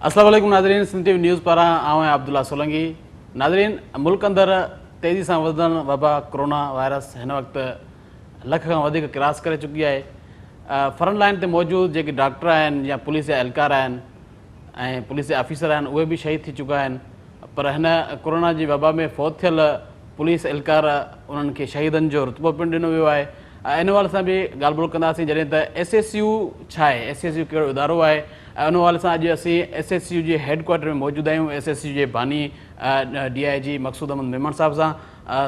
السلام عليڪم ناظرين سنڌ ٽي وي نيوز پاران آئون آهيان عبدالله سولنگي. ناظرين ملڪ اندر تيزي سان وڌندڙ وبا ڪورونا وائرس هن وقت لک کان وڌيڪ ڪراس ڪري چڪي آهي. فرنٽ لائن تي موجود جيڪي ڊاڪٽر آهن يا پوليس جا اهلڪار آهن ۽ پوليس جا آفيسر آهن اهي به شهيد ٿي چڪا آهن پر هن ڪورونا جي وبا ۾ فوت ٿيل پوليس اهلڪار انهن کي شهيدن جو رتبو پڻ ڏنو ويو آهي ۽ ان حوالي سان به ڳالهه ٻولهه ڪنداسين جڏهن ته ايس ايس يو ڇا آهي ايس ايس يو ڪهڙو ادارو آهي ۽ ان حوالي سان اڄ اسين ايس ايس يو جي هيڊ ڪوارٽر ۾ موجود آهيون ايس ايس يو جي باني ڊي I جي مقصود احمد ميمڻ صاحب سان.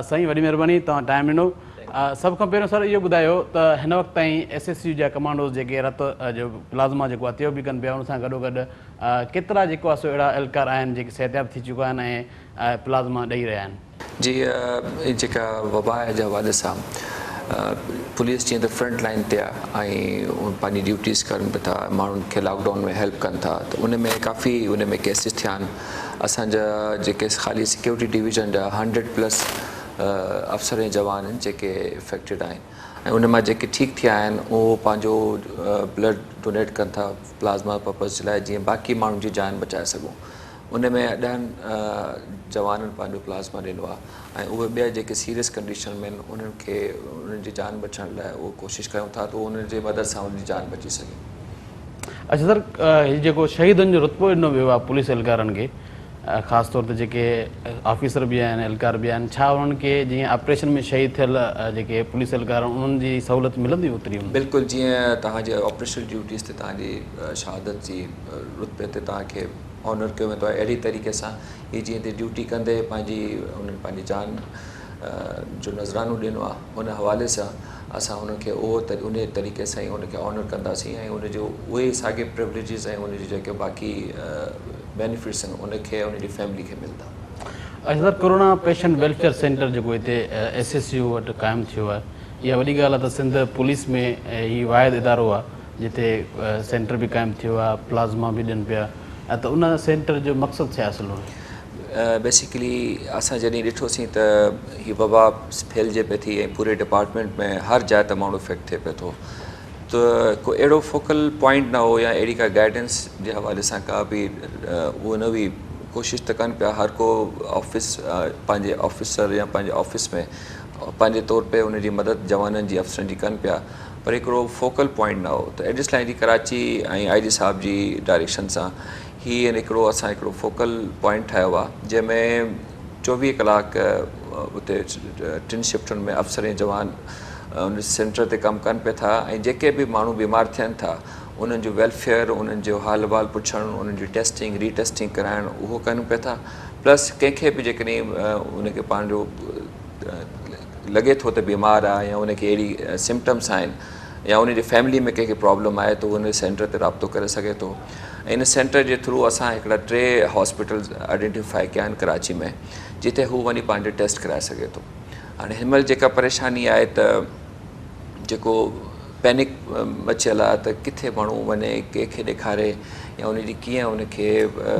سائين وڏي مهرباني توهان ٽائيم ڏنو. سڀ کان پهريون سر اهو ٻڌايو ته هن وقت تائين ايس ايس يو جا ڪمانڊوز جيڪي رت جو پلازما جيڪو عطيو به ڪن پيا ان سان گڏو گڏ ڪيترا جيڪو آهي سو اهڙا اهلڪار آهن جيڪي صحتياب ٿي چڪا آهن ۽ پلازما ڏئي رهيا آهن. جي جيڪا وبا جي حوالي سان پوليس جيئن ته فرنٽ لائن تي آهي ۽ پنهنجي ڊيوٽيز ڪن به ٿا ماڻهن کي لاڪ ڊائون ۾ هيلپ ڪن ٿا ته ان ۾ ڪافي ان ۾ ڪيسز ٿيا آهن اسان جا جيڪي خالي سيڪيورٽي ڊويزن جا هنڊريڊ پلس افسر ۽ جوان آهن جيڪي افيڪٽيڊ آهن ۽ ان مان جيڪي ٺيڪ ٿيا آهن اهو پنهنجو بلڊ ڊونيٽ ڪن ٿا پلازما پرپز جي لاء جيئن باقي ماڻهن جي جان بچائي سگهون ان ۾ ڏهن جوانن پنهنجو پلازما ڏنو آهي ۽ اهي ٻيا جيڪي سيريس ڪنڊيشن ۾ آهن انهن کي انهن جي جان بچائڻ لاء اهو ڪوشش ڪيون ٿا ته انهن جي مدد سان انهن جي جان بچي سگهي. اڇا سر هي جيڪو شهيدن جو رتبو ڏنو ويو آهي پوليس اهلڪارن کي خاص طور تي جيڪي آفيسر به آهن اهلڪار به آهن ڇا انهن کي جيئن آپريشن ۾ شهيد ٿيل جيڪي پوليس اهلڪار آهن انهن جي سهولت ملندي اوتري؟ بلڪل جيئن توهان جي آپريشنل ڊيوٽيز تي توهان جي شهادت جي رتبي تي توهان کي آنر ڪيو ويندو آهي اهڙي طريقي سان هي جيئن هتي ڊيوٽي ڪندي پنهنجي انهن پنهنجي جان جو نذرانو ڏنو آهي ان حوالي سان اسان ان کي اهو انهي طريقي سان ئي ان کي آنر ڪنداسين ۽ ان جو اهي ساڳي پروليجز ۽ ان جي جيڪي باقي بينيفٽس آهن ان کي ۽ ان جي فيملي کي ملندا. اڇا sir corona patient welfare centre جيڪو هتي ايس ايس يو وٽ قائم ٿيو آهي اها وڏي ڳالهه آهي ته سنڌ پوليس ۾ هي واحد ادارو آهي جتي سينٽر به قائم ٿيو آهي پلازما به ڏين پيا ته ان سينٽر جو مقصد ڇا آهي اصل ۾؟ بيسيڪلي اسان جڏهن ڏٺوسين ته هي وبا ڦهلجي پئي ٿي ۽ پوري ڊپارٽمينٽ ۾ هر جاء تي ماڻهو افيڪٽ ٿئي پئي ٿو ته ڪو اهڙو فوڪل پوائنٽ نه هو يا اهڙي ڪا گائيڊنس جي حوالي سان ڪا به اهو نه هئي ڪوشش ته ڪن پيا هر ڪو آفيس پنهنجي آفيسر يا پنهنجي آفيس ۾ پنهنجي طور تي ان جي مدد جوانن جي افسرن جي ڪن پيا پر هڪڙو فوڪل پوائنٽ نه هو ته ايڊيشنل I جي ڪراچي ۽ I جي صاحب جي ڊائريڪشن سان هي هڪڙو اسان هڪڙو فوڪل پوائنٽ ٺاهيو آهي جنهن ۾ 24 ڪلاڪ اتي ٽن شفٽن ۾ افسر ۽ جوان ان سينٽر تي ڪم ڪن پيا ٿا ۽ جيڪي به ماڻهو بيمار ٿين ٿا انهن جو ويلفيئر انهن جو حال احوال پڇڻ انهن جي ٽيسٽنگ ري ٽيسٽنگ ڪرائڻ اهو ڪن پيا ٿا پلس ڪنهن کي به جيڪڏهن ان کي پنهنجو لڳي ٿو ته بيمار آهي يا ان کي اهڙي سمٽمس آهن يا ان جي فيملي ۾ ڪنهن کي پرابلم آهي ته هو ان سينٽر تي رابطو ڪري سگهي ٿو ۽ ان سينٽر جي ٿرو اسان هڪڙا ٽي هاسپيٽلز آئيڊينٽيفائي ڪيا آهن ڪراچي ۾ جتي هو وڃي پنهنجو ٽيسٽ ڪرائي سگهي ٿو. هاڻي هن مهل جيڪا پريشاني آهي ته جيڪو پينڪ مچيل آهي ته ڪٿي ماڻهو وڃي ڪنهن کي ڏيکاري يا ان جي ڪيئن ان کي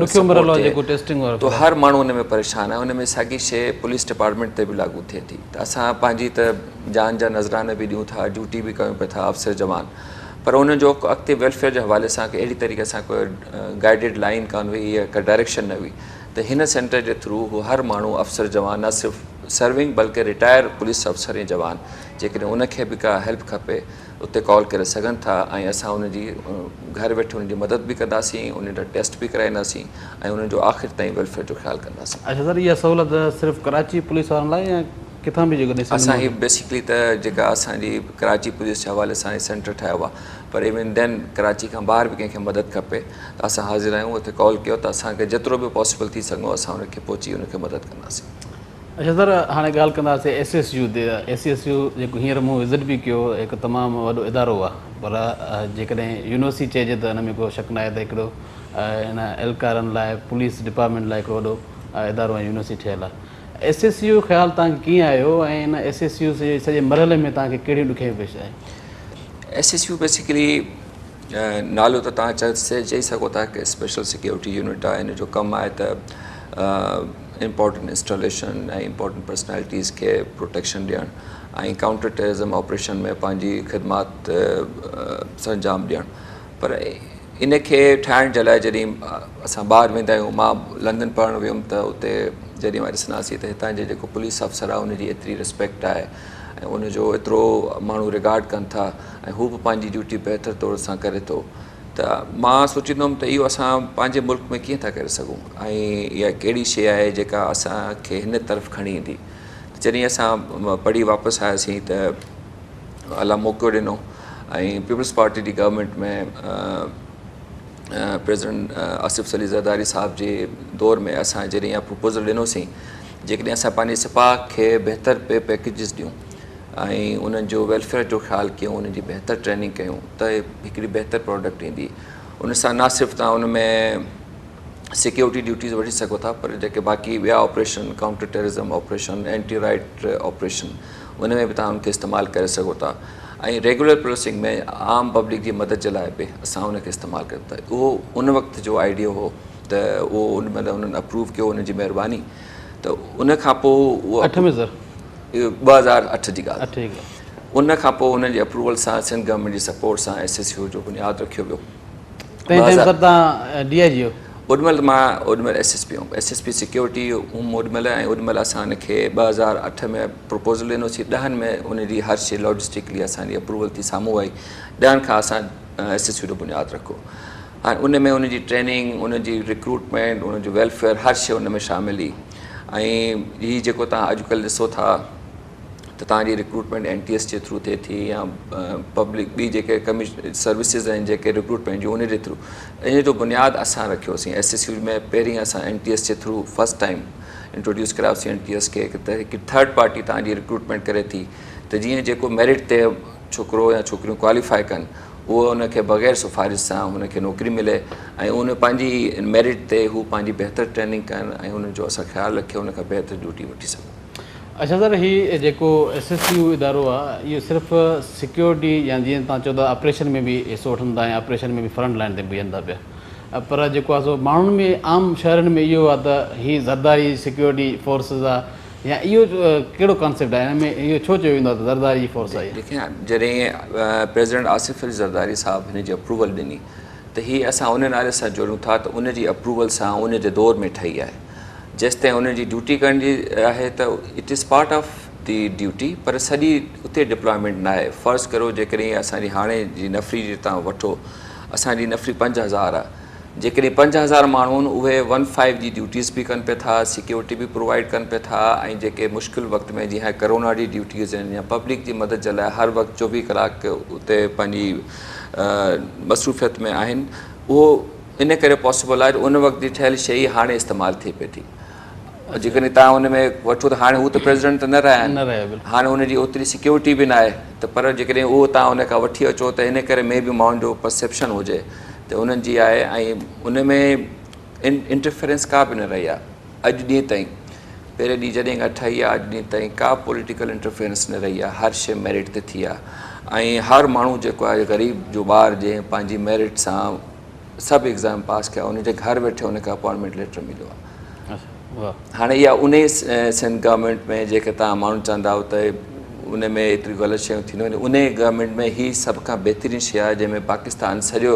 ڏکيو مرحلو آهي جيڪو ٽيسٽنگ وارو ته هر ماڻهو ان ۾ پريشان آهي ان ۾ ساڳي شيء پوليس ڊپارٽمينٽ تي به لاڳو ٿئي ٿي ته اسان پنهنجي ته جان جا نذرانه به ڏيون ٿا ڊيوٽي به ڪيون پيا ٿا افسر جوان پر انهن جو اڳتي ويلفيئر جي حوالي سان اهڙي طريقي سان ڪو گائيڊيڊ لائين ڪانه هئي يا ڪا ڊائريڪشن نه هئي ته هن سينٽر جي ٿرو هو هر ماڻهو افسر جوان نه صرف سرونگ بلڪه رٽائر پوليس افسر ۽ جوان جيڪڏهن ان کي به ڪا هيلپ کپي اتي ڪال ڪري سگهن ٿا ۽ اسان ان جي گهر ويٺي انهن جي مدد به ڪنداسين انهن جا ٽيسٽ به ڪرائينداسين ۽ انهن جو آخر تائين ويلفيئر جو خيال ڪنداسين. اڇا سر اها سهولت صرف ڪراچي پوليس وارن لاء يا ڪٿان به جيڪڏهن سنڌ اسان هي بيسيڪلي ته جيڪا اسان جي ڪراچي پوليس جي حوالي سان هي سينٽر ٺاهيو آهي پر ايون دين ڪراچي کان ٻاهر به ڪنهن کي مدد کپي ته اسان حاضر آهيون اتي ڪال ڪيو ته اسان کي جيترو به پاسيبل ٿي سگهندو اسان ان کي پهچي ان کي مدد ڪنداسين. اڇا سر هاڻي ڳالهه ڪنداسين ايس ايس يو تي ايس ايس يو جيڪو هينئر مون وزٽ به ڪيو هڪ تمام وڏو ادارو آهي پر جيڪڏهن يونيورسٽي چئجي ته ان ۾ ڪو شڪ ناهي ته هڪڙو هن اهلڪارن لاء پوليس ڊپارٽمينٽ لاء هڪڙو وڏو ادارو ۽ يونيورسٽي ٺهيل آهي ايس ايس يو خيال توهان کي ڪيئن آيو ۽ ان ايس ايس يو جي سڄي مرحلي ۾ توهان کي ڪهڙيون ڏکيائيون پيش آيون؟ ايس ايس يو بيسيڪلي نالو ته توهان چئي سگهو ٿا ڪه اسپيشل سيڪيورٽي يونٽ آهي ان جو ڪم آهي ته امپورٽنٽ انسٽاليشن ۽ امپورٽنٽ پرسنالٽيز کي پروٽيڪشن ڏيڻ ۽ ڪائونٽر ٽيررزم آپريشن ۾ پنهنجي خدمات سرانجام ڏيڻ پر ان کي ٺاهڻ جي لاء جڏهن اسان ٻاهر ويندا آهيون، مان لندن پڙهڻ ويم ته اتي جڏهن مان ڏسنداسين ته هتان جي جيڪو پوليس آفيسر آهي ان جي ايتري رسپيڪٽ آهي ۽ ان جو ايترو ماڻهو رگارڊ ڪن ٿا ۽ هو به پنهنجي ڊيوٽي بهتر طور سان ڪري ٿو ته مان سوچيندو هوم ته اهو اسان پنهنجي ملڪ ۾ ڪيئن ٿا ڪري سگهون ۽ اها ڪهڙي شيء آهي جيڪا اسان کي هن طرف کڻي ايندي. جڏهن اسان پڙهي واپس آياسين ته الله موقعو ڏنو ۽ پيپلز پارٽي جي گورنمينٽ ۾ پريزيڊنٽ آصف علي زرداري صاحب جي دور ۾ اسان جڏهن اها پروپوزل ڏنوسين جيڪڏهن اسان پنهنجي سپاهه کي بهتر پي پيڪيجز ڏيون ۽ انهن جو ويلفيئر جو خيال ڪيون انهن جي بهتر ٽريننگ ڪيون ته هڪڙي بهتر پراڊڪٽ ايندي ان سان نه صرف تان ان ۾ سيڪيورٽي ڊيوٽيز وٺي سگهو ٿا پر جيڪي باقي ٻيا operation counter terrorism operation anti riot operation ان ۾ به توهان ان کي استعمال ڪري سگهو ٿا ۽ ريگولر پوليسنگ ۾ عام پبلڪ جي مدد جي لاء به اسان ان کي استعمال ڪريون ٿا اهو ان وقت جو آئيڊيو هو ته اهو ان مهل انهن اپروو ڪيو ان جي مهرباني ته ان کان پوء اهو اٺ ۾ سر 2008 جي ڳالهه ان کان پوء انهن جي اپروول سان سنڌ گورنمينٽ جي سپورٽ سان ايس ايس يو جو بنياد رکيو ويو. تنهن ٽائيم سر تان ڊي I جي هو. اوڏي مهل مان اوڏي مهل ايس ايس پي هوم، ايس ايس پي سيڪيورٽي هوم اوڏي مهل ۽ اوڏي مهل اسان ان کي 2008 ۾ پروپوزل ڏنوسين، ڏهن ۾ ان جي هر شي لاجسٽڪلي اسان جي اپروول ٿي سامهون آئي، ڏهن کان اسان ايس ايس پي جو بنياد رکيو. هاڻي ان ۾ ان جي ٽريننگ، ان جي ريڪروٽمينٽ، ان جو ويلفيئر هر شي ان ۾ شامل هئي ۽ هي جيڪو تان اڄڪلهه ڏسو ٿا ته توهان جي recruitment N T S G through ٿئي ٿي يا پبلڪ ٻي جيڪي ڪميشن سروسز آهن جيڪي ريڪروٽمينٽ جون ان جي ٿرو ان جو بنياد اسان رکيوسين ايس ايس يو ۾ پهرين اسان N T S G through first time introduce ڪرايوسين اين ٽي ايس کي ته هڪ ٿرڊ پارٽي توهان جي ريڪروٽمينٽ ڪري ٿي ته جيئن جيڪو ميرٽ تي ڇوڪرو يا ڇوڪريون ڪواليفائي ڪن اهو ان کي بغير سفارش سان هن کي نوڪري ملي ۽ ان پنهنجي ميرٽ تي هو پنهنجي بهتر ٽريننگ ڪن ۽ ان جو اسان خيال رکي ان کان بهتر ڊيوٽي وٺي سگهون. اڇا سر هي جيڪو ايس ايس يو ادارو آ اهو صرف سيڪيورٽي يا جيئن توهان چئو ٿا آپريشن ۾ به حصو وٺن ٿا ۽ آپريشن ۾ به فرنٽ لائن تي بيهن ٿا پيا پر جيڪو آ سو ماڻهن ۾ عام شهرن ۾ اهو آ ته هي زرداري سيڪيورٽي فورسز آ يا اهو ڪهڙو ڪانسيپٽ آ هن ۾ اهو ڇو چيو ويندو آ ته زرداري جي فورس آ اها. ديکين جڏهن پريزيڊنٽ آصف علي زرداري صاحب هن جي اپروول ڏني ته هي اسان ان نالي سان جوڙيون ٿا ته ان جي اپروول سان ان جي دور ۾ ٺهي آهي جيستائين انهن جي ڊيوٽي ڪرڻ جي آهي ته it is part of the duty پر سڄي اتي ڊپلائمينٽ نه آهي فرض ڪريو جيڪڏهن اسان جي هاڻي جي نفري جي تان وٺو اسان جي نفري 5000 آهي جيڪڏهن 5000 ماڻهو آهن اهي ون فائيو جي ڊيوٽيز به ڪن پيا ٿا سيڪيورٽي به پرووائيڊ ڪن پيا ٿا ۽ جيڪي مشڪل وقت ۾ جيئن هاڻي ڪرونا جي ڊيوٽيز آهن يا پبلڪ جي مدد جي لاء هر وقت 24 ڪلاڪ اتي پنهنجي مصروفيت ۾ آهن اهو ان ڪري پاسيبل آهي جو ان وقت جي ٺهيل شيء ئي هاڻي استعمال ٿئي پئي ٿي. جيڪڏهن توهان ان ۾ وٺو ته هاڻي هو ته پريزيڊنٽ ته نه رهيا آهن، هاڻي ان جي اوتري سيڪيورٽي به ناهي ته پر جيڪڏهن اهو توهان ان کان وٺي اچو ته ان ڪري مي بي ماڻهن جو پرسيپشن هجي ته انهن جي آهي ۽ ان ۾ انٽرفيرنس ڪا به نه رهي آهي اڄ ڏينهن تائين پهرين ڏينهن جڏهن کان ٺهي آهي اڄ ڏينهن تائين ڪا پوليٽيڪل انٽرفيرنس نه رهي آهي هر شيء ميرٽ تي ٿي آهي ۽ هر ماڻهو جيڪو آهي غريب جو ٻار جنهن پنهنجي ميرٽ سان سڀ ايگزام پاس ڪيا ان جي گهر ويٺي ان کي اپوائنٽمينٽ ليٽر مليو آهي. هاڻي اها ان ئي سنڌ گورنمينٽ ۾ جيڪي توهان ماڻهو چوندا هئا ته ان ۾ ايتريون غلط شيون ٿينديون آهن ان ئي گورنمينٽ ۾ هي سڀ کان بهترين شيء آهي جنهن ۾ پاڪستان سڄو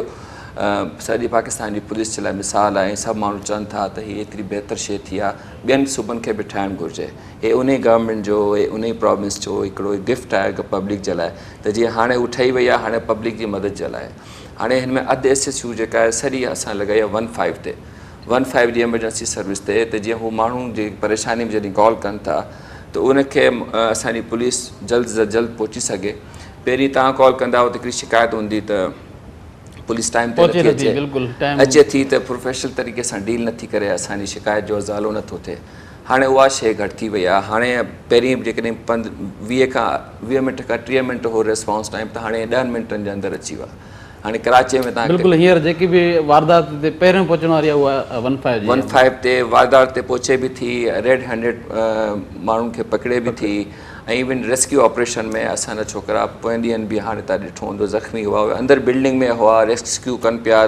سڄي پاڪستان جي پوليس جي لاء مثال آهي ۽ سڀ ماڻهو چون ٿا ته هي ايتري بهتر شيء ٿي آهي ٻين صوبن کي به ٺاهڻ گهرجي هي ان ئي گورنمينٽ جو هي ان ئي پراونس جو هڪڙو گفٽ آهي پبلڪ جي لاء ته جيئن هاڻي هو ٺهي وئي آهي هاڻي پبلڪ جي مدد جي لاء هاڻي هن ۾ اڌ ايس ايس يو جيڪا آهي سڄي اسان لڳائي آهي ون فائيو تي ون فائيو جي ايمرجنسي سروس تي ته جيئن هو ماڻهو جي پريشاني ۾ جڏهن ڪال ڪن ٿا ته ان کي اسان جي پوليس جلد از جلد پهچي سگهي پهرين تان ڪال ڪندا هو ته هڪڙي شڪايت هوندي ته پوليس ٽائيم تي نٿي اچي اچي ٿي ته پروفيشنل طريقي سان ڊيل نٿي ڪري اسان جي شڪايت جو ازالو نٿو ٿئي هاڻي اها شيء گهٽ ٿي وئي آهي هاڻي پهرين جيڪڏهن پند 20 کان 20 منٽ کان 30 منٽ هو ريسپانس ٽائيم ته هاڻي 10 منٽن جي اندر اچي ويو آهي هاڻي ڪراچي ۾ تان بلڪل هينئر جيڪي به واردات تي پهريون پهچڻ واري آهي اها ون فائيو جي ون فائيو تي واردات تي پهچي به ٿي ريڊ هينڊيڊ ماڻهن کي پڪڙي به ٿي ۽ ايون ريسڪيو آپريشن ۾ اسان جا ڇوڪرا پوئين ڏينهن به هاڻي تان ڏٺو هوندو زخمي هئا اهي اندر بلڊنگ ۾ هئا ريسڪيو ڪن پيا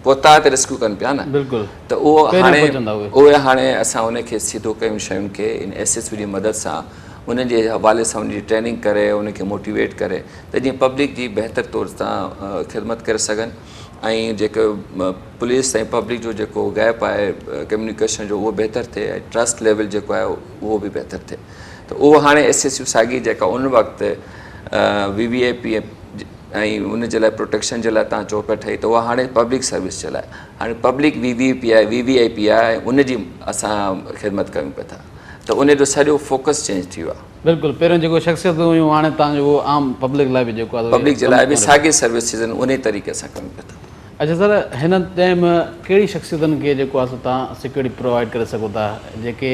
پوتا ته ريسڪيو ڪن پيا نه بلڪل ته اهو هاڻي اهي هاڻي اسان ان کي سڌو ڪيون شين کي ان ايس ايس جي مدد سان ان جي حوالي سان ان جي ٽريننگ ڪري ان کي موٽيويٽ ڪري ته جيئن پبلڪ جي بهتر طور سان خدمت ڪري سگهن ۽ جيڪو پوليس ۽ پبلڪ جو جيڪو گيپ آهي ڪميونيڪيشن جو اهو بهتر ٿئي ۽ ٽرسٽ ليول جيڪو آهي اهو به بهتر ٿئي ته اهو هاڻي ايس ايس يو ساڳي جيڪا ان وقت وي وي آء پي ۽ ان جي لاء پروٽيڪشن جي لاء تان چئو پيا ٺهي ته اها هاڻي پبلڪ سروس جي لاء هاڻي پبلڪ وي وي پي آهي وي وي آء پي آهي ان جي اسان خدمت ڪيون پيا ٿا ته ان جو سڄو فوڪس چينج ٿي ويو آهي. بلڪل پهريون جيڪو شخصيتون هيون هاڻي تان جو عام پبلڪ لاء به جيڪو آهي پبلڪ جي لاء به ساڳي سروسز آهن انهي طريقي سان ڪم ڪن ٿا. اڇا سر هن ٽائيم ڪهڙي شخصيتن کي جيڪو آهي سو تان سيڪيورٽي پرووائيڊ ڪري سگهو ٿا جيڪي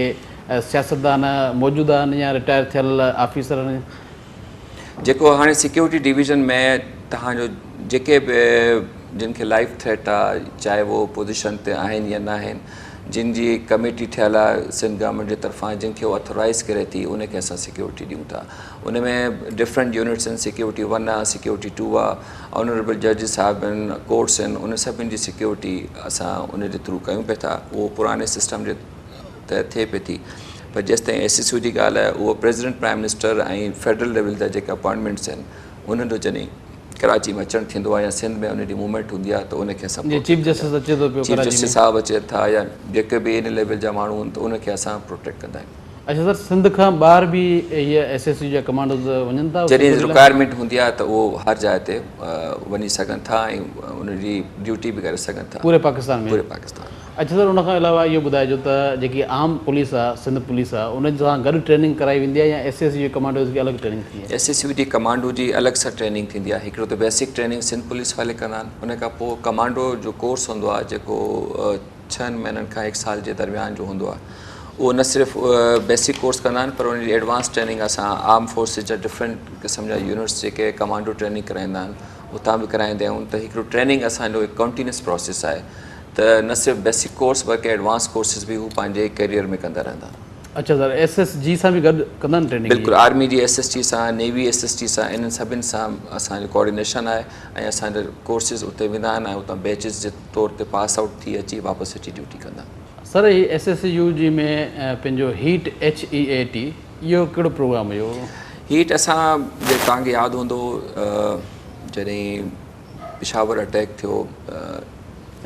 سياستدان موجوده آهن يا رٽائر ٿيل آفيسر آهن. جيڪو هاڻي سيڪيورٽي ڊويزن ۾ توهان جو جيڪي به جن کي لائيف ٿريٽ آ چاهي اهو پوزيشن تي آهن يا ناهن جن جي ڪميٽي ٺهيل آ سنڌ گورنمينٽ جي طرفان جن کي اهو اٿورائيز ڪري ٿي ان کي اسان سيڪيورٽي ڏيون ٿا ان ۾ ڊفرنٽ يونٽس آهن سيڪيورٽي ون آ سيڪيورٽي ٽو آ آنريبل ججز صاحب آهن ڪورٽس آهن ان سڀن جي سيڪيورٽي اسان ان جي ٿرو ڪيون پيا ٿا اهو پراڻي سسٽم جي تحت ٿئي پئي ٿي پر جيستائين ايس سي سي جي ڳالهه آهي اهو president prime minister ۽ federal level جا جيڪا اپوائنٽمينٽس آهن انهن جو جڏهن ڪراچي ۾ اچڻ ٿيندو آهي يا سنڌ ۾ ان جي موومينٽ هوندي آهي ته ان کي اسان جي چيف جسٽس اچي ٿو پيو چيف جسٽس صاحب اچي ٿا يا جيڪي به ان ليول جا ماڻهو آهن ته ان کي اسان پروٽيڪٽ ڪندا آهيون. اڇا سر سنڌ کان ٻاهر به هي ايس ايس يو جا ڪمانڊوز وڃن ٿا؟ جڏهن رڪوائرمينٽ هوندي آهي ته اهو هر جاء تي وڃي سگهن ٿا ۽ ان جي ڊيوٽي به ڪري سگهن ٿا. پوري پاڪستان ۾؟ پوري پاڪستان ۾. اڇا سر ان کان علاوه اهو ٻڌائجو ته جيڪي عام پوليس آ سنڌ پوليس آ ان سان گڏ ٽريننگ ڪرائي ويندي آ يا ايس ايس يو جي ڪمانڊوز کي الڳ ٽريننگ ٿيندي آ؟ ايس ايس يو جي ڪمانڊو جي الڳ سان ٽريننگ ٿيندي آ هڪڙو ته بيسڪ ٽريننگ سنڌ پوليس والي ڪندا آهن ان کان پوء ڪمانڊو جو ڪورس هوندو آ جيڪو ڇهن مهينن کان هڪ سال جي درميان جو هوندو آ اهو نه صرف بيسڪ ڪورس ڪندا آهن پر ان جي ايڊوانس ٽريننگ اسان آرم فورسز جا ڊفرنٽ قسم جا يونٽس جيڪي ڪمانڊو ٽريننگ ڪرائيندا آهن اتان به ڪرائيندا آهيون ته هڪڙو ٽريننگ اسان جو هڪ ڪنٽينيوس پروسيس آهي ته نه صرف بيسڪ ڪورس بلڪه ايڊوانس ڪورسز به هو پنهنجي ڪيريئر ۾ ڪندا رهندا. اڇا سر ايس ايس جي سان به گڏ ڪندا آهن ٽريننگ؟ بلڪل آرمي جي ايس ايس جي سان نيوي ايس ايس جي سان انهن سڀن سان اسان جو ڪوآرڊينيشن آهي ۽ اسان جا ڪورسز اتي ويندا آهن ۽ اتان بيچز جي طور تي پاس آئوٽ ٿي اچي واپس اچي ڊيوٽي ڪندا آهن. سر هي ايس ايس يو جي ۾ پنهنجو هيٽ HEAT اهو ڪهڙو پروگرام هيو؟ هيٽ اسان جي توهان کي ياد هوندو جڏهن پشاور اٽيڪ ٿيو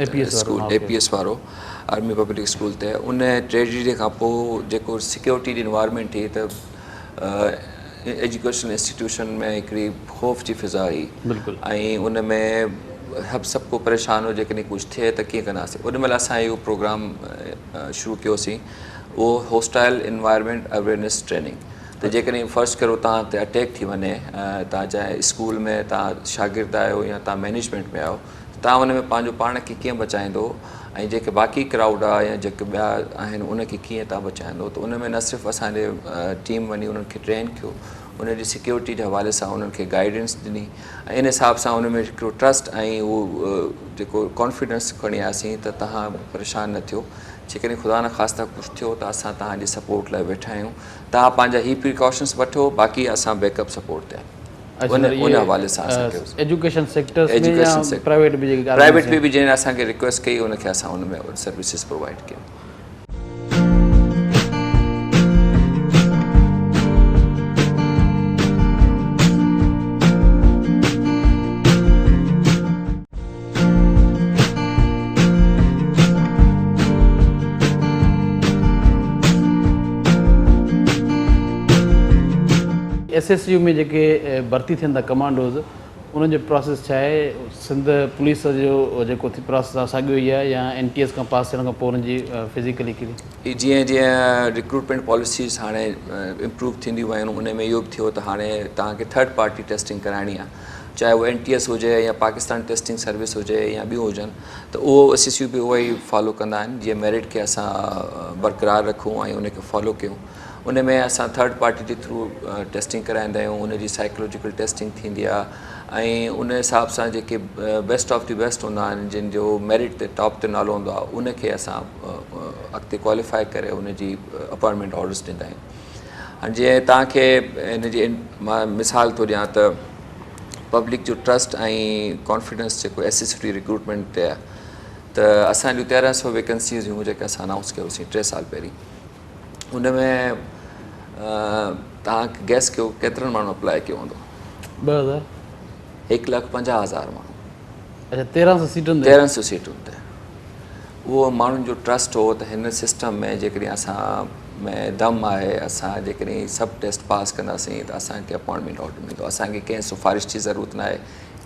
اسڪول اي پي ايس وارو آرمي پبلڪ اسڪول تي ان ٽريجڊي کان پوء جيڪو سيڪيورٽي جي انوائرمينٽ هئي ته ايجوڪيشن انسٽيٽيوشن ۾ هڪڙي خوف جي فضا هئي ۽ ان ۾ سڀ سڀ ڪو پريشان هو جيڪڏهن ڪجهه ٿئي ته ڪيئن ڪنداسين ان مهل اسان اهو پروگرام شروع ڪيوسين اهو هوسٽائل انوائرمينٽ اويئرنيس ٽريننگ ته جيڪڏهن فرض ڪريو توهان تي اٽيڪ ٿي وڃي توهان چاهي اسڪول ۾ توهان شاگرد آهيو يا توهان مئنيجمينٽ ۾ آهيو ته توهان ان ۾ پنهنجو پاڻ کي ڪيئن بچائيندو ۽ جيڪي باقي ڪرائوڊ آهي يا جيڪي ٻيا آهن ان کي ڪيئن توهان بچائيندو ته ان ۾ نه صرف اسان جي ٽيم وڃي انهن کي ٽرين ڪيو ان جي سيڪيورٽي جي حوالي سان انهن کي گائيڊنس ڏني ۽ ان حساب سان ان ۾ هڪڙو ٽرسٽ ۽ اهو جيڪو ڪانفيڊنس کڻي آياسين ته توهان پريشان نه ٿيو جيڪڏهن خدا نخواسته ڪجهه ٿيو ته اسان توهان جي سپورٽ لاء ويٺا آهيون توهان پنهنجا هي پريڪاشنس وٺو باقي اسان بيڪ اپ سپورٽ تي آهيون ان حوالي سان اسان ڪيو ايجوڪيشن سيڪٽرز ۾ يا پرائيويٽ به جيڪي پرائيويٽ ۾ به جنهن اسان کي ريڪويسٽ ڪئي ان کي اسان ان ۾ سروسز پرووائيڊ ڪيون. ايس ايس يو ۾ جيڪي ڀرتي ٿين ٿا ڪمانڊوز انهن جو پراسيس ڇا آهي سنڌ پوليس جو جيڪو پراسيس آهي ساڳيو ئي آهي يا اين ٽي ايس کان پاس ٿيڻ کان پوء انهن جي فزيڪلي ڪهڙي. جيئن جيئن ريڪروٽمينٽ پاليسيز هاڻي امپروو ٿينديون ويون ان ۾ اهو به ٿيو ته هاڻي توهان کي ٿرڊ پارٽي ٽيسٽنگ ڪرائڻي آهي چاهي اهو اين ٽي ايس هجي يا پاڪستان ٽيسٽنگ سروس هجي يا ٻيون هجن ته اهو ايس ايس يو به اهو ئي فالو ڪندا آهن جيئن ميرٽ کي اسان برقرار رکون ۽ ان کي فالو ڪيون ان ۾ اسان ٿرڊ پارٽي جي ٿرو ٽيسٽنگ ڪرائيندا آهيون ان جي سائيڪلوجيڪل ٽيسٽنگ ٿيندي آهي ۽ ان حساب سان جيڪي بيسٽ آف the best هوندا آهن جن جو ميرٽ تي ٽاپ تي نالو هوندو آهي ان کي اسان اڳتي ڪواليفائي ڪري ان جي اپوائنٽمينٽ آرڊرس ڏيندا آهيون هاڻي جيئن توهان کي ان جي مان مثال ٿو ڏيان ته پبلڪ جو ٽرسٽ ۽ ڪانفيڊنس جيڪو ايس ايس ٽي ريڪروٽمينٽ تي آهي ته اسان جون 1300 ويڪنسيز هيون جيڪي اسان انائونس ڪيوسين 3 سال پهرين ان ۾ توهان گيس ڪيو ڪيترن ماڻهن اپلاء ڪيو هوندو؟ 2000. 1,50,000 ماڻهو. اڇا 1300 سيٽن تي. 1300 سيٽن تي. اهو ماڻهن جو ٽرسٽ هو ته هن سسٽم ۾ جيڪڏهن اسان ۾ دم آهي، اسان جيڪڏهن سڀ ٽيسٽ پاس ڪنداسين ته اسان کي اپوائنٽمينٽ آرڊر ملندو. اسان کي ڪنهن سفارش جي ضرورت ناهي،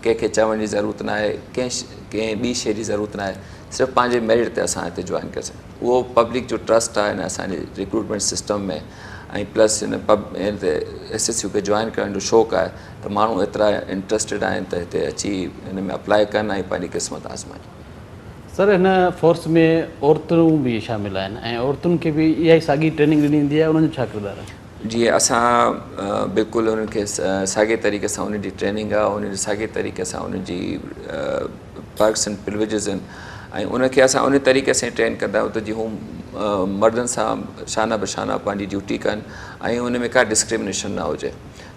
ڪنهن کي چوڻ جي ضرورت ناهي، ڪنهن ڪنهن ٻي شيء جي ضرورت ناهي، صرف پنهنجي ميرٽ تي اسان هتي جوائن ڪري سگهون. اهو پبلڪ جو ٽرسٽ آهي هن اسان جي ريڪروٽمينٽ سسٽم ۾ ۽ پلس هن پب هن تي ايس ايس يو کي جوائن ڪرڻ جو شوق آهي ته ماڻهو ايترا انٽرسٽيڊ آهن ته هتي اچي هن ۾ اپلائي ڪن ۽ پنهنجي قسمت آزمائين. سر هن فورس ۾ عورتون به شامل آهن ۽ عورتن کي به اها ئي ساڳي ٽريننگ ڏني ويندي آهي انهن جو ڇا ڪردار آهي؟ جي اسان بلڪل انهن کي ساڳي طريقي سان انهن جي ٽريننگ آهي انهن جي ساڳي طريقي سان انهن جي پرڪس اينڊ پرويجز آهن ۽ ان کي اسان ان طريقي سان ٽرين ڪندا آهيون ته جي هو مردن سان شانه بشانه پنهنجي ڊيوٽي ڪن ۽ ان ۾ ڪا ڊسڪرمنيشن نه هجي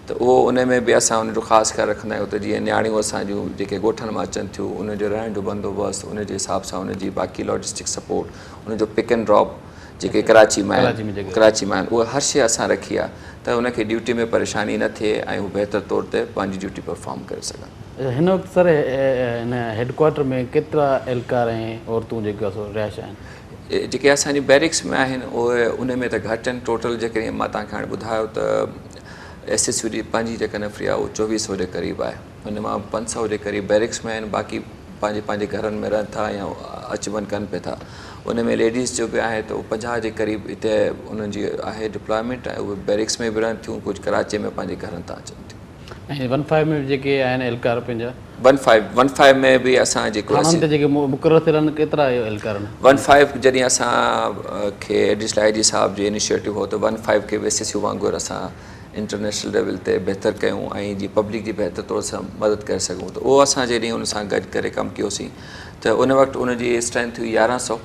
ته اهو ان ۾ به اسان ان جو خاص خيال رکندا آهيون ته جيئن نياڻيون اسان جون جيڪي ڳوٺن مان اچن ٿيون ان جو رهڻ جو بندوبست ان جي حساب سان ان جي باقي لاجسٽڪ سپورٽ ان جو پڪ اينڊ ڊراپ جيڪي ڪراچي مان آهن ڪراچي مان آهن اهي هر شيء اسان رکي آهي ته ان کي ڊيوٽي ۾ پريشاني نه ٿئي ۽ هو بهتر طور تي پنهنجي ڊيوٽي پرفارم ڪري سگهن. اچا هن وقت سر هن هيڊ ڪوارٽر ۾ ڪيترا اهلڪار ۽ عورتون جيڪي آهي سو رهائش آهن؟ جيڪي اسان جي بيرڪس ۾ آهن اهي ان ۾ ته گهٽ آهن ٽوٽل جيڪڏهن مان توهان کي هاڻي ٻڌايو ته ايس ايس يو جي پنهنجي جيڪا نفري آهي اهو چوويهه سئو جي قريب آهي ان مان پنج سئو جي قريب بيرڪس ۾ آهن باقي پنهنجي پنهنجي گهرن ۾ رهن ٿا يا اچ وڃ ڪن پئي ٿا ان ۾ ليڊيز جو به آهي ته اهو 50 جي قريب هتي انهن جي آهي ڊپلائمينٽ ۽ اهي بيرڪس ۾ به رهن ٿيون ڪجهه ڪراچي ۾ پنهنجي گهرن تان اچن ٿيون. ۽ ون فائيو ۾ به جيڪي آهن اهلڪار پنهنجا. ون فائيو ون فائيو ۾ به اسان جيڪو ٿاڻن تي جيڪي مقرر ٿيل آهن ڪيترا اهلڪار آهن. ون فائيو جڏهن اسان کي ايڊيشنل I جي صاحب جو انيشيٽو هو ته ون فائيو کي به ايس ايس يو وانگر اسان انٽرنيشنل ليول تي بهتر ڪيون ۽ جي پبلڪ جي بهتر طور سان مدد ڪري سگهون ته اهو اسان جڏهن ان سان گڏ ڪري ڪم ڪيوسين ته ان وقت ان جي اسٽرينٿ هئي 1100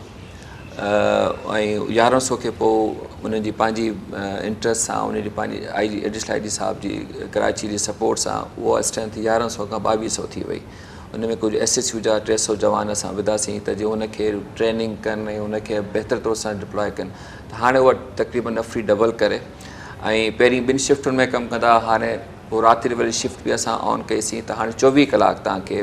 ۽ 1100 کي پوء انهن جي پنهنجي انٽرسٽ سان انهن جي پنهنجي آئي جي ايڊيشنل I جي صاحب جي ڪراچي جي سپورٽ سان اها اسٽرينٿ 1100 کان 2200 ٿي وئي. ان ۾ ڪجهه ايس ايس يو جا 300 جوان اسان وڌاسين ته جي ان کي ٽريننگ ڪن ۽ ان کي بهتر طور سان ڊپلائي ڪن ته هاڻي اها تقريبن نفري ڊبل ڪري ۽ پهرين ٻن شفٽن ۾ ڪم ڪندا هئا هاڻي پوء رات واري شفٽ به اسان آن ڪئي سين ته هاڻي 24 ڪلاڪ توهان کي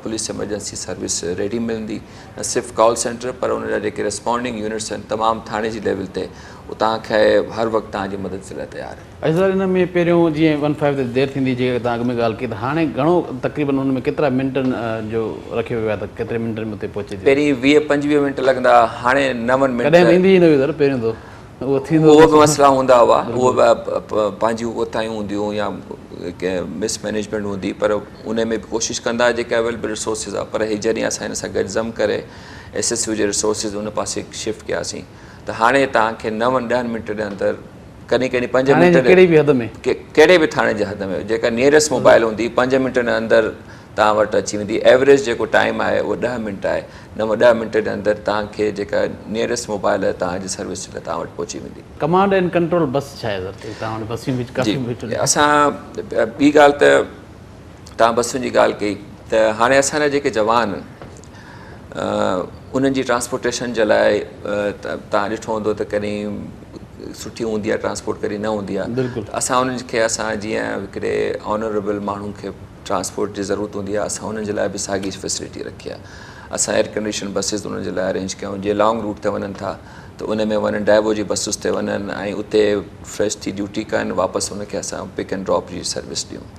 پوليس ايمرجنسي سروس ريڊي ملندي نه صرف ڪال سينٽر پر ان جا جيڪي ريسپانڊنگ يونٽس آهن تمام ٿاڻي جي ليول تي اهي توهان کي هر وقت توهان جي مدد جي لاء تيار آهن. اچا سر ان ۾ پهريون جيئن ون فائيو تي دير ٿيندي جيڪا توهان اڳ ۾ ڳالهه ڪئي ته هاڻي گهڻو تقريبن ان ۾ ڪيترا منٽن جو رکيو ويو آهي ته ڪيتري منٽن ۾ اتي پهچي ٿي. پهرين 20 25 منٽ لڳندا هاڻي نون منٽ. ڪڏهن به ايندي ئي نه هئي سر پهريون ته اهو ٿيندو اهو به مسئلا هوندا هئا اهو به پنهنجيون ڪوتاهيون هونديون يا ڪنهن مس مئنيجمينٽ هوندي پر ان ۾ به ڪوشش ڪندا جيڪا اويلبل ريسورسز آهي پر هي جڏهن اسان هن سان گڏ ضم ڪري ايس ايس يو جي ريسورسز ان پاسي شفٽ ڪياسين ته هاڻي توهان کي نون ڏهن منٽن جي اندر ڪڏهن ڪڏهن پنج منٽ ڪهڙي به حد ۾ ڪهڙي به ٿاڻي جي حد ۾ جيڪا نيئرسٽ موبائل هوندي پنج منٽن جي اندر توهان وٽ اچي ويندي. ايوريج جيڪو ٽائيم آهي اهو ڏهه منٽ آهي. 9 ڏهه منٽ جي اندر توهان کي جيڪا نيئرسٽ موبائل آهي توهان جي سروس جي لاء توهان وٽ پهچي ويندي. ڪمانڊ اينڊ ڪنٽرول بس ڇا آهي سر؟ توهان وٽ بسيون به ڪافي بيٺل جي اسان ٻي ڳالهه ته توهان بسن جي ڳالهه ڪئي ته هاڻي اسان جا جيڪي جوان انهن جي ٽرانسپورٽيشن جي لاء توهان ڏٺو هوندو ته ڪڏهن سٺي هوندي آهي ٽرانسپورٽ ڪڏهن نه هوندي آهي اسان انهن کي اسان جيئن هڪڙي آنريبل ماڻهو کي ٽرانسپورٽ جي ضرورت هوندي آهي اسان انهن جي لاء به ساڳي فيسلٽي رکي آهي اسان ايئر ڪنڊيشن بسز انهن جي لاء ارينج ڪيون جي لانگ روٽ تي وڃن ٿا ته ان ۾ وڃن ڊائيوو جي بسز تي وڃن ۽ اتي فريش ٿي ڊيوٽي ڪن واپس ان کي اسان پڪ اينڊ ڊراپ جي سروس ڏيون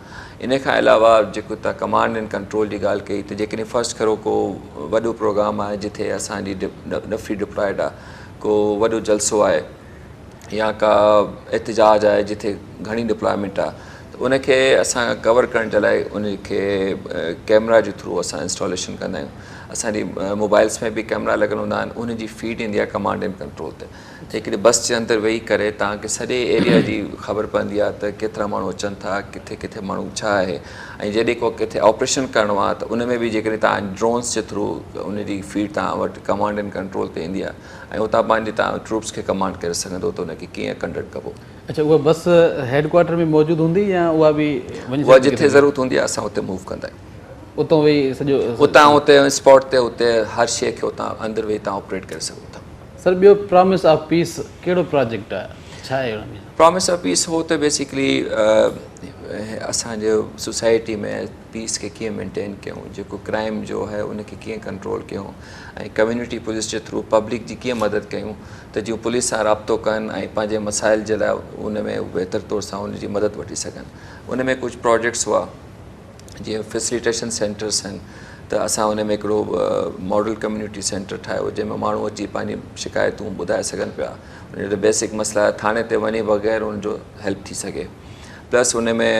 ان کان علاوه جيڪو تان ڪمانڊ اينڊ ڪنٽرول جي ڳالهه ڪئي ته جيڪڏهن فرض ڪرو ڪو وڏو پروگرام آهي جتي اسان جي نفري ڊپلائڊ آهي ڪو وڏو جلسو آهي يا ڪا احتجاج آهي جتي گهڻي ڊپلائمينٽ آهي ته ان کي اسان ڪور ڪرڻ جي لاء ان کي ڪيمرا جي ٿرو اسان انسٽاليشن ڪندا آهيون اسان جي موبائلس ۾ به ڪيمرا لڳل هوندا آهن ان جي فيڊ ايندي آهي ڪمانڊ اينڊ ڪنٽرول تي ته هڪڙي بس جي اندر ويهي ڪري توهان کي سڄي ايريا جي خبر پوندي آهي ته ڪيترا ماڻهو اچن ٿا ڪٿي ڪٿي ماڻهو ڇا آهي ۽ جڏهن ڪو ڪٿي آپريشن ڪرڻو آهي ته ان ۾ به جيڪڏهن توهان ڊرونس جي ٿرو ان جي فيڊ توهان وٽ ڪمانڊ اينڊ ڪنٽرول تي ايندي آهي ۽ اتان پنهنجي توهان ٽروپس کي ڪمانڊ ڪري سگهندو ته ان کي ڪيئن ڪنڊڪٽ ڪبو. اڇا اها بس هيڊ ڪوارٽر ۾ موجود هوندي يا اها به وڃي اها جٿي ضرورت هوندي آهي اسان اتي موو ڪندا آهيون. اتان ويهي سڄو. اتان اتي اسپاٽ تي اتي هر شيء کي اتان اندر ويهي توهان آپريٽ ڪري سگهو ٿا. سر ٻيو پرامس آف پيس ڪهڙو پراجيڪٽ آهي ڇا آهي ان ۾؟ پرامس آف پيس هو ته بيسيڪلي اسان جو سوسائٽي ۾ پيس کي ڪيئن مينٽين ڪيون، جيڪو ڪرائم جو آهي ان کي ڪيئن ڪنٽرول ڪيون ۽ ڪميونٽي پوليس جي ٿرو پبلڪ جي ڪيئن مدد ڪيون ته جيئن پوليس سان رابطو ڪن ۽ پنهنجي مسائل جي لاء ان ۾ بهتر طور سان ان جي مدد وٺي سگهن. ان ۾ ڪجهه پروجيڪٽس هئا جيئن فيسليٽيشن سينٽرس آهن ته اسان ان ۾ هڪڙو ماڊل ڪميونٽي سينٽر ٺاهيو جنهن ۾ ماڻهو اچي پنهنجي شڪايتون ٻڌائي سگهن پيا، ان جو بيسڪ مسئلا ٿاڻي تي وڃي بغير ان جو هيلپ ٿي سگهي. پلس ان ۾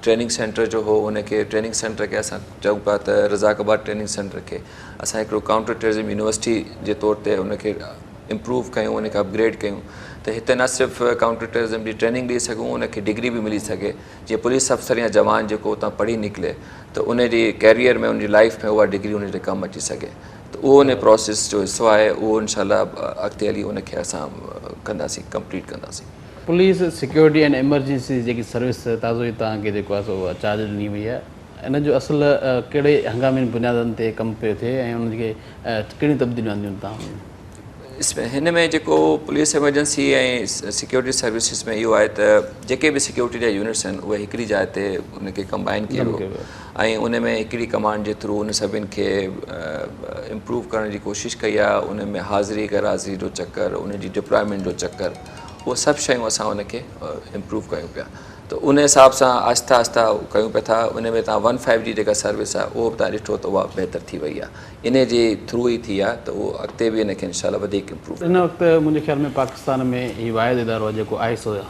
ٽريننگ سينٽر جو هو ان کي ٽريننگ سينٽر کي اسان چئون پيا ته رزاق آباد ٽريننگ سينٽر کي اسان هڪڙو ڪائونٽر ٽيررزم يونيورسٽي جي طور تي ان کي امپروو ڪيون، ان کي اپگريڊ ڪيون ته هتي نه صرف ڪائونٽر ٽيررزم جي ٽريننگ ڏئي سگهون، ان کي ڊگري به ملي سگهي، جيئن پوليس افسر يا جوان جيڪو اتان پڙهي نڪلي ته ان جي ڪيريئر ۾ ان جي لائف ۾ اها ڊگري ان جي ڪم اچي سگهي ته اهو ان پروسيس جو حصو آهي. اهو انشاء الله اڳتي هلي ان کي اسان ڪنداسين، ڪمپليٽ ڪنداسين. پوليس سيڪيورٽي اينڊ ايمرجنسي جيڪي سروس تازو ئي توهان کي جيڪو آهي سو چارج ڏني وئي آهي ان جو اصل ڪهڙي هنگامي بنيادن تي ڪم پيو ٿئي ۽ ان کي ڪهڙيون تبديليون آنديون توهان ان ۾؟ هن ۾ جيڪو پوليس ايمرجنسي ۽ سيڪيورٽي سروسز ۾ اهو آهي ته جيڪي به سيڪيورٽي جا يونٽس آهن اهي هڪڙي جاء تي ان کي ڪمبائن ڪيو ويو ۽ ان ۾ هڪڙي ڪمانڊ جي ٿرو ان سڀن کي امپروو ڪرڻ جي ڪوشش ڪئي آهي. ان ۾ حاضري غير حاضري جو چڪر، ان جي ڊپلائمينٽ جو چڪر، اهي سڀ شيون اسان ان کي امپروو ڪيون پيا ته ان حساب سان آهستي آهستي ڪيون پيا ٿا. ان ۾ تان ون فائيو جي جيڪا سروس آهي اهو به تان ڏٺو ته اها بهتر ٿي وئي آهي، ان جي ٿرو ئي ٿي آهي ته اهو اڳتي به ان کي انشاء الله وڌيڪ امپروو. هن وقت منهنجي خيال ۾ پاڪستان ۾ هي واحد ادارو آهي جيڪو I S O آهي.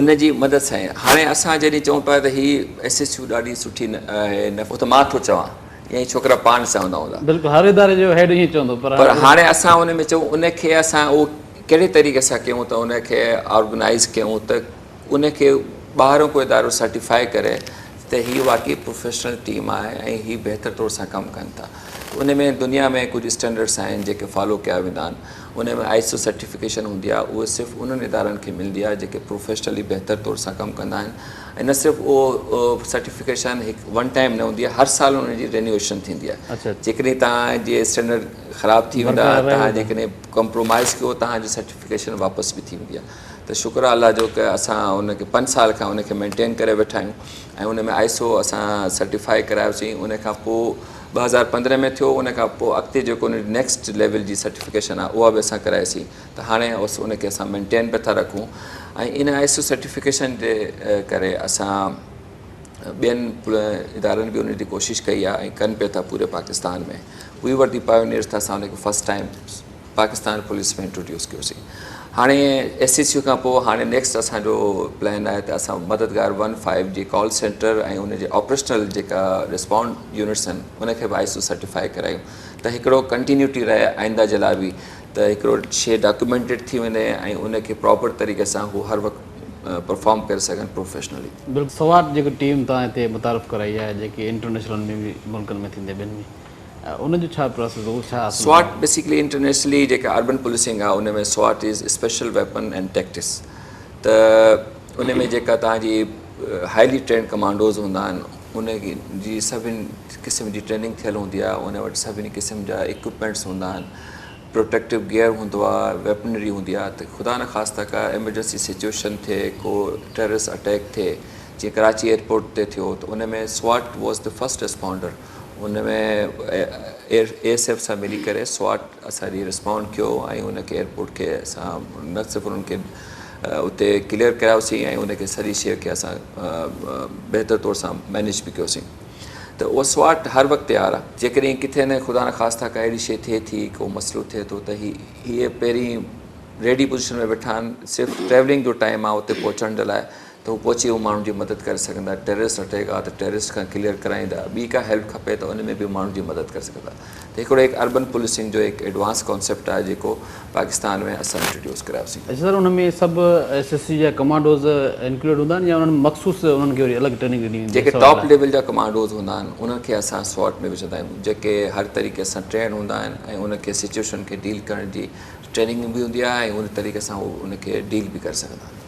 ان جي مدد سان ئي هاڻي اسان جڏهن چئون پيا ته هي ايس ايس يو ڏاڍي سٺي آهي نه اهو ته مان ٿو چوان يا هي ڇوڪرا پاڻ چوندا هوندا. بلڪل هر اداري جو هيڊ ائين چوندو پر هاڻي اسان ان ۾ چئون ان کي اسان اهو ڪهڙي طريقي سان ڪيون ته ان کي آرگنائيز ڪيون ته ان کي ٻاهرون ڪو ادارو سرٽيفائي ڪري ته هي واقعي پروفيشنل ٽيم آهي ۽ هي بهتر طور سان ڪم ڪن ٿا. ان ۾ دنيا ۾ ڪجهه اسٽينڊرڊس آهن جيڪي فالو ڪيا ويندا آهن. ان ۾ I S O certification هوندي آهي، اهي صرف انهن ادارن کي ملندي آهي جيڪي پروفيشنلي بهتر طور سان ڪم ڪندا آهن ۽ نه صرف اهو سرٽيفڪيشن هڪ ون ٽائيم نه هوندي آهي، هر سال ان جي رينيوئيشن ٿيندي آهي. جيڪڏهن توهان جي اسٽينڊرڊ خراب ٿي ويندا، توهان جيڪڏهن ڪمپرومائز ڪيو، توهان جي سرٽيفڪيشن واپس به ٿي ويندي آهي. ته شڪر آهي الله جو ته اسان ان کي پنج سال کان ان کي مينٽين ڪري ويٺا آهيون ۽ ان ۾ I S O اسان سرٽيفائي ڪرايوسين. ان کان پوء 2015 ۾ ٿيو، ان کان پوء اڳتي جيڪو ان نيڪسٽ ليول جي سرٽيفڪيشن آهي اها به اسان ڪرائيسين ته هاڻي ان کي اسان مينٽين به ٿا رکون ۽ ان I S O certification جي ڪري اسان ٻين ادارن به ان جي ڪوشش ڪئي آهي ۽ ڪن پيا ٿا پوري پاڪستان ۾. وي ور the پايونيئرس ته اسان ان کي first time Pakistan police ۾ introduce ڪيوسين. هاڻي ايس سي سي کان پوء هاڻي نيڪسٽ اسان جو پلان آهي ته اسان مددگار ون فائيو جي ڪال سينٽر ۽ ان جي آپريشنل جيڪا رسپانڊ يونٽس آهن ان کي به I S O certify ڪرايون ته هڪڙو ڪنٽينيوٽي رهي آئنده جي لاء به، ته هڪڙو شي ڊاڪيومينٽيڊ ٿي وڃي ۽ ان کي پراپر طريقي سان هو هر وقت پرفارم ڪري سگهن پروفيشنلي. بلڪل سوات جيڪو ٽيم توهان هتي متعارف ڪرائي آهي جيڪي انٽرنيشنل ۾ به ملڪن ۾ ٿيندي ٻين ۾ ان جو ڇا پراسيس هو ڇا اصل سواٽ بيسيڪلي انٽرنيشنلي جيڪا اربن پوليسنگ آهي ان ۾ سواٽ از اسپيشل ويپن اينڊ ٽيڪٽس ته ان ۾ جيڪا توهان جي هائلي ٽرينڊ ڪمانڊوز هوندا آهن ان جي سڀني قسم جي ٽريننگ ٿيل هوندي آهي، ان وٽ سڀني قسم جا اڪوپمينٽس هوندا آهن، پروٽيڪٽو گيئر هوندو آهي، ويپنري هوندي آهي ته خدا نخواسته ڪا ايمرجنسي سچويشن ٿئي، ڪو ٽيررسٽ اٽيڪ ٿئي جيئن ڪراچي ايئرپورٽ تي ٿيو ته ان ۾ سواٽ واز the first responder, ان ۾ اي ايس ايف سان ملي ڪري سواٽ اسان جي رسپونڊ ڪيو ۽ ان کي ايئرپورٽ کي اسان نه صرف انهن کي اتي ڪليئر ڪرايوسين ۽ ان کي سڄي شيء کي اسان بهتر طور سان مينيج به ڪيوسين ته اهو سواٽ هر وقت تيار آهي. جيڪڏهن ڪٿي نه خدا نخواسته ڪا اهڙي شيء ٿئي ٿي، ڪو مسئلو ٿئي ٿو ته هي هيء پهرين ريڊي پوزيشن ۾ ويٺا آهن، صرف ٽريولنگ جو ٽائيم آهي اتي پهچڻ جي لاء ته هو پهچي هو ماڻهن جي مدد ڪري سگهندا، ٽيررسٽ اٽيڪ آهي ته ٽيررسٽ کان ڪليئر ڪرائيندا، ٻي ڪا هيلپ کپي ته ان ۾ به ماڻهن جي مدد ڪري سگهندا ته هڪڙو هڪ اربن پوليسنگ جو هڪ ايڊوانس ڪانسيپٽ آهي جيڪو پاڪستان ۾ اسان انٽروڊيوس ڪرايوسين. اڇا سر ان ۾ سڀ ايس ايس سي جا ڪمانڊوز انڪلوڊ هوندا آهن يا انهن مخصوص انهن کي وري الڳ ٽريننگ ڏني ويندي آهي جيڪي ٽاپ ليول جا ڪمانڊوز هوندا آهن انهن کي اسان سواٽ ۾ وجهندا آهيون جيڪي هر طريقي سان ٽرين هوندا آهن ۽ ان کي سچويشن کي ڊيل ڪرڻ جي ٽريننگ به هوندي آهي ۽ ان طريقي سان هو ان کي ڊيل به ڪري سگهندا آهن.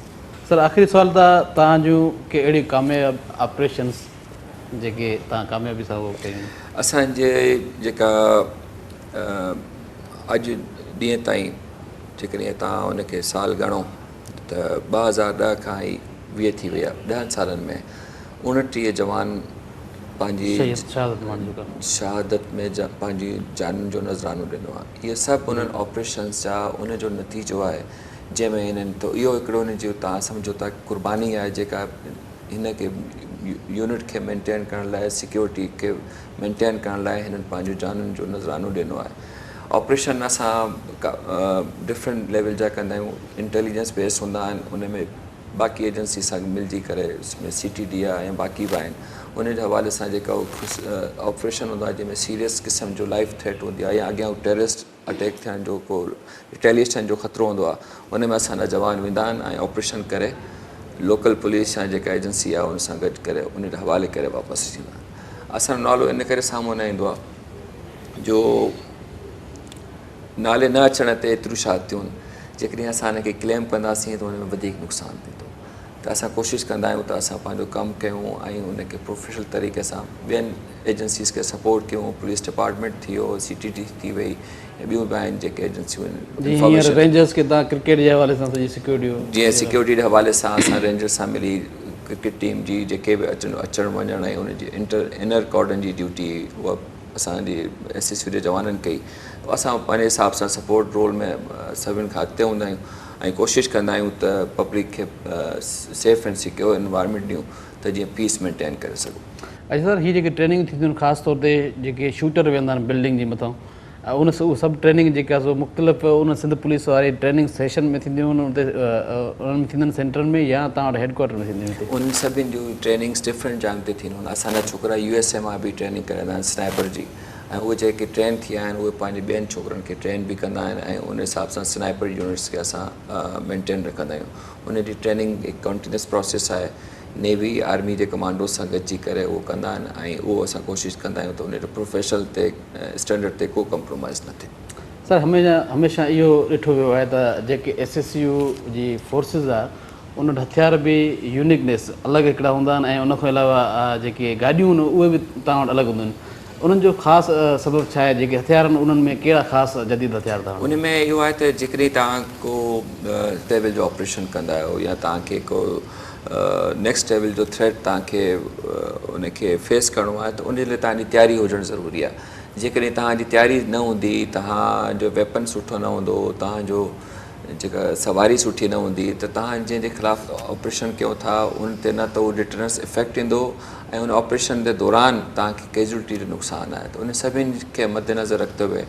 سر آخري سوال ته توهان جون ڪي اهڙيون ڪامياب آپريشنس جيڪي توهان ڪاميابي سان اهو ڪيون. اسان جي جيڪا اڄ ڏينهن تائين جيڪڏهن توهان ان کي سال ڳڻو ته 2010 کان ئي 20 ٿي وئي آهي 10 سالن ۾ 29 جوان پنهنجي شهادت ۾ پنهنجي جانين جو نذرانو ڏنو آهي. اهي سڀ انهن آپريشنس جا ان جو نتيجو آهي جنهن ۾ هنن ته اهو هڪڙو ان جو توهان سمجهو ٿا قرباني آهي جيڪا هن کي يونٽ کي مينٽين ڪرڻ لاء سيڪيورٽي کي مينٽين ڪرڻ لاء هنن پنهنجون جانين جو نذرانو ڏنو آهي. آپريشن اسان ڊفرنٽ ليول جا ڪندا آهيون انٽيليجنس بيس هوندا آهن ان ۾ باقي ايجنسي سان ملجي ڪري اس ۾ سي ٽي ڊي آهي ۽ باقي به آهن ان جي حوالي سان جيڪا آپريشن هوندو آهي جنهن ۾ سيريس قسم جو لائف ٿريٽ هوندي آهي يا اڳيان ٽيررسٽ اٽيڪ ٿيڻ جو ڪو ريٽيليئيشن جو خطرو هوندو آهي ان ۾ اسان جا جوان ويندا آهن ۽ آپريشن ڪري لوڪل پوليس يا جيڪا ايجنسي آهي ان سان گڏ ڪري ان جي حوالي ڪري واپس اچي ويندا آهن. اسان جو نالو ان ڪري سامهون نه ايندو آهي جو نالي نه اچڻ تي ايتريون شهادتيون جيڪڏهن اسان ان کي ڪليم ڪنداسين ته ان ۾ وڌيڪ نقصان ٿيندو ته اسان ڪوشش ڪندا آهيون ته اسان پنهنجو ڪم ڪيون ۽ ان کي پروفيشنل طريقي سان ٻين ايجنسيز کي سپورٽ ڪيون پوليس ڊپارٽمينٽ ٿي ويو سي ٽي ڊي ٿي وئي ۽ ٻيون به آهن جيڪي ايجنسيون آهن جي هينئر رينجرز کي تان ڪرڪيٽ جي حوالي سان سڄي سيڪيورٽي جي سيڪيورٽي جي حوالي سان اسان رينجرز سان ملي ڪرڪيٽ ٽيم جي جيڪي به اچڻ اچڻ وڃڻ ۽ ان جي انٽر انر ڪارڊن جي ڊيوٽي اها اسان جي ايس ايس يو جي جوانن ڪئي اسان پنهنجي حساب سان سپورٽ رول ۾ سڀن کان اڳتي هوندا آهيون ۽ ڪوشش ڪندا آهيون ته پبلڪ کي سيف اينڊ سيڪيور انوائرمينٽ ڏيون ته جيئن پيس مينٽين ڪري سگهون. اڇا سر هي جيڪي ٽريننگ ٿينديون آهن خاص طور تي جيڪي شوٽر ويهندا آهن بلڊنگ جي مٿان ان اهي سڀ ٽريننگ جيڪا سو مختلف ان سنڌ پوليس واري ٽريننگ سيشن ۾ ٿينديون آهن اتي انهن ۾ ٿينديون آهن سينٽرن ۾ يا توهان وٽ هيڊ ڪوارٽر ۾ ٿينديون آهن اتي. انهن سڀني جون ٽريننگس ڊفرنٽ جاين تي ٿينديون آهن اسان جا ڇوڪرا يو ايس اي مان به ٽريننگ ڪري ايندا آهن سنائپر جي ۽ اهي جيڪي ٽرين ٿيا آهن اهي پنهنجي ٻين ڇوڪرن کي ٽرين به ڪندا آهن ۽ ان حساب سان سنائپر يونٽس کي اسان مينٽين رکندا آهيون ان جي ٽريننگ هڪ ڪنٽينيوس پراسيس آهي نيوي آرمي جي ڪمانڊوز سان گڏجي ڪري اهو ڪندا آهن ۽ اهو اسان ڪوشش ڪندا آهيون ته ان جو پروفيشنل تي اسٽينڊرڊ تي ڪو ڪمپرومائز نه ٿئي. سر هميشه هميشه اهو ڏٺو ويو آهي ته جيڪي ايس ايس يو جي فورسز آهي ان وٽ هٿيار به يونيڪنيس الڳ هڪڙا هوندا آهن ۽ ان کان علاوه جيڪي گاڏيون آهن اهي به توهان وٽ الڳ هونديون آهن انهن جو خاص سبب ڇا آهي جيڪي هٿيار آهن انهن ۾ ڪهڙا خاص جديد هٿيار توهان ان ۾ اهو آهي ته جيڪڏهن توهان ڪو ليول جو آپريشن ڪندا آهيو يا توهان کي ڪو نيڪسٽ ليول جو ٿريٽ توهان کي ان کي فيس ڪرڻو آهي ته ان جي لاء توهان جي تياري هجڻ ضروري آهي جيڪڏهن توهان جي تياري نه هوندي توهان جو ويپن سٺو نه هوندو توهان جو جيڪا سواري سٺي نه هوندي ته توهان جنهن جي خلاف آپريشن ڪيو ٿا ان تي نه ته اهو ڊٽرنس افيڪٽ ايندو ۽ ان آپريشن جي دوران توهان کي ڪيجولٽي جو نقصان آهي ته ان سڀني کي مد نظر رکندي هوئي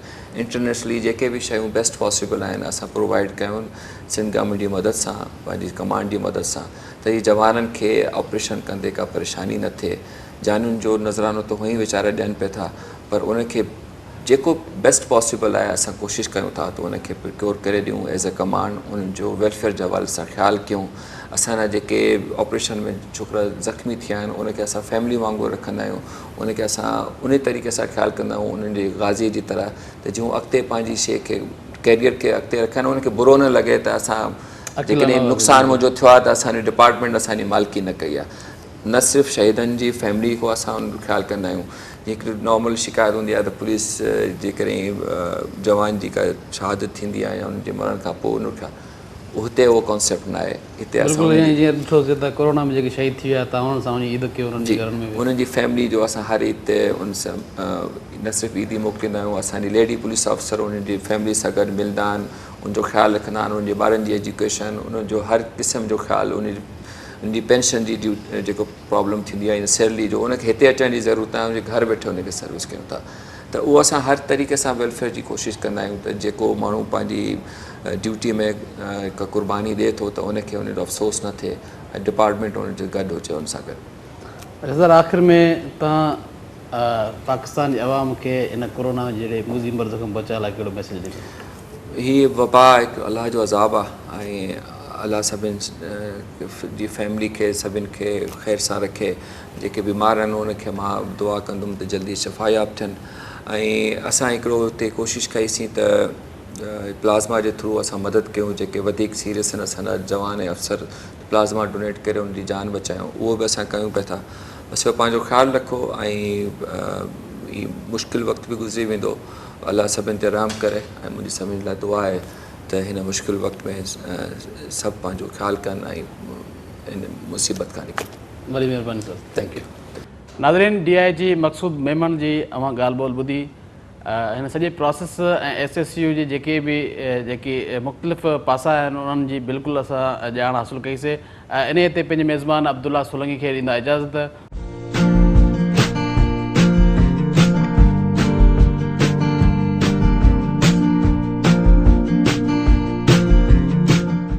انٽرنيشنلي جيڪي به شيون بيسٽ پاسيبل آهن اسان پرووائڊ ڪيون سنڌ گورنمينٽ جي مدد سان پنهنجي ڪمانڊ جي مدد سان ته هي جوانن کي آپريشن ڪندي ڪا پريشاني نه ٿئي جانين جو نذرانو ته هونئن ئي ويچارا ڏين پئي ٿا پر ان کي جيڪو بيسٽ پاسيبل آهي اسان ڪوشش ڪيون ٿا ته ان کي پرڪيور ڪري ڏيون ايز اي ڪمانڊ انهن جو ويلفيئر جي حوالي سان خيال ڪيون اسان جا جيڪي آپريشن ۾ ڇوڪرا زخمي ٿيا آهن ان کي اسان فيملي وانگر رکندا آهيون ان کي اسان ان طريقي سان خيال ڪندا آهيون انهن جي غازي جي طرح ته جيئن اڳتي پنهنجي شي کي ڪيريئر کي اڳتي رکن ان کي برو نه لڳي ته اسان جيڪڏهن نقصان منهنجو ٿيو آهي ته اسان جي ڊپارٽمينٽ اسان جي مالڪي نه ڪئي آهي نه صرف شهيدن جي فيملي کان اسان ان جو خيال ڪندا آهيون جيئن هڪڙي نارمل شڪايت هوندي آهي ته پوليس جيڪڏهن جوان جي ڪا شهادت ٿيندي آهي يا ان جي مرڻ کان پوء ان جو خيال هتي اهو ڪانسيپٽ نه آهي هتي اسان بلڪل ائين جيئن ڏٺوسين ته ڪورونا ۾ جيڪي شهيد ٿي ويا ته انهن سان وڃي عيد ڪيو انهن جي گهرن ۾ به انهن جي فيملي جو اسان هر عيد تي ان سان نه صرف عيدي موڪليندا آهيون اسان جي ليڊي پوليس آفيسر انهن جي فيملي سان گڏ ملندا آهن ان جو خيال رکندا آهن انهن جي ٻارن جي ايجوڪيشن انهن جو هر قسم جو خيال ان ان جي پينشن جي جيڪو پرابلم ٿيندي آهي سيلري جو ان کي هتي اچڻ جي ضرورت ناهي ان جي گهر ويٺي ان کي سروس ڪيون ٿا ته اهو اسان هر طريقي سان ويلفيئر جي ڪوشش ڪندا آهيون ته جيڪو ماڻهو پنهنجي ڊيوٽي ۾ هڪ قرباني ڏئي ٿو ته ان کي ان جو افسوس نه ٿئي ۽ ڊپارٽمينٽ ان جي گڏ هجي ان سان گڏ. اچا سر آخر ۾ توهان پاڪستان جي عوام کي هن ڪورونا جهڙي موذي مرض کان بچاء لاء ڪهڙو ميسيج ڏيندو؟ هي وبا هڪ الله جو عذاب آهي ۽ الله سڀن جي فيملي کي سڀن کي خير سان رکي جيڪي بيمار آهن انهن کي مان دعا ڪندم ته جلدي شفاياب ٿين ۽ اسان هڪڙو هتي ڪوشش ڪئي سين ته پلازما جي ٿرو اسان مدد ڪيون جيڪي وڌيڪ سيريس آهن اسان جا جوان ۽ افسر پلازما ڊونيٽ ڪري انهن جي جان بچايون اهو به اسان ڪيون پيا ٿا بس پنهنجو خيال رکو ۽ هي مشڪل وقت به گذري ويندو الله سڀن تي رحم ڪري ۽ منهنجي سڀني لاء دعا آهي ته هن مشڪل وقت ۾ سڀ پنهنجو خيال ڪن ۽ ان مصيبت کان نڪرون. وڏي مهرباني سر. Thank you. ناظرين ڊي I جي مقصود ميمڻ جي اوهان ڳالهه ٻولهه ٻڌي هن سڄي پراسيس ۽ ايس ايس يو جي جيڪي به جيڪي مختلف پاسا آهن انهن جي بلڪل اسان ڄاڻ حاصل ڪئي سي انهي تي پنهنجي ميزبان عبدالله سولنگي کي ڏيندا اجازت.